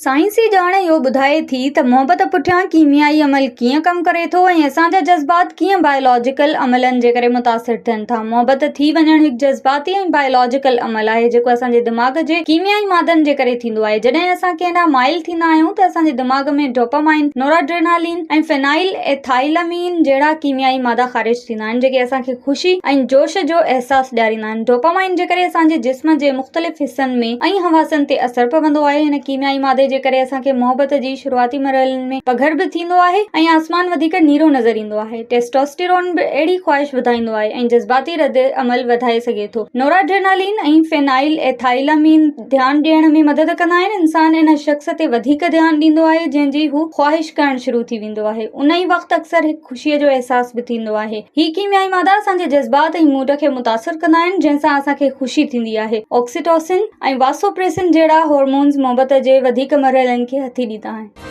سائنسي ڄاڻ اهو ٻڌائي ٿي ته محبت پٺيان ڪيميائي عمل ڪيئن ڪم ڪري ٿو ۽ اسان جا جذبات ڪيئن بائيولاجيڪل عملن جي ڪري متاثر ٿين ٿا. محبت ٿي وڃڻ هڪ جذباتي ۽ بائيولاجيڪل عمل آهي جيڪو اسان جي دماغ جي ڪيميائي مادن جي ڪري ٿيندو آهي. جڏهن اسان ڪنهن ڏانهن مائل ٿيندا آهيون ته اسان جي دماغ ۾ ڊوپامائن، نورادرينالين ۽ فينائل ايٿائلامين جهڙا ڪيميائي مادا خارج ٿيندا آهن جيڪي اسان کي خوشي ۽ جوش جو احساس ڏياريندا آهن. ڊوپامائن جي ڪري اسان جي جسم جي مختلف حصن ۾ ۽ حواسن تي اثر پوندو آهي. هن ڪيميائي مادي جي ڪري اسان کي محبت جي شروعاتي مرحلن ۾ پگهر به ٿيندو آهي ۽ آسمان وڌيڪ نيرو نظر ايندو آهي. ٽيسٽوسٽيرون به اهڙي خواهش وڌائيندو آهي ۽ جذباتي رد عمل وڌائي سگهي ٿو. نورادرينالين ۽ فينائل ايٿائلامين ڌيان ڏيڻ ۾ مدد ڪندا آهن. انسان ان شخص تي وڌيڪ ڌيان ڏيندو آهي جنهن جي هو خواهش ڪرڻ شروع ٿي ويندو آهي. ان ئي وقت اڪثر هڪ خوشيء جو احساس به ٿيندو آهي. هي ڪيميائي مادا اسان جي جذبات ۽ موڊ کي متاثر ڪندا آهن، جنهن سان اسان کي خوشي ٿيندي آهي. آڪسيٽوسن ۽ واسوپريسن جهڙا هارمونز محبت جي وڌيڪ مرحلن کي هٿي ڏيندا آهن.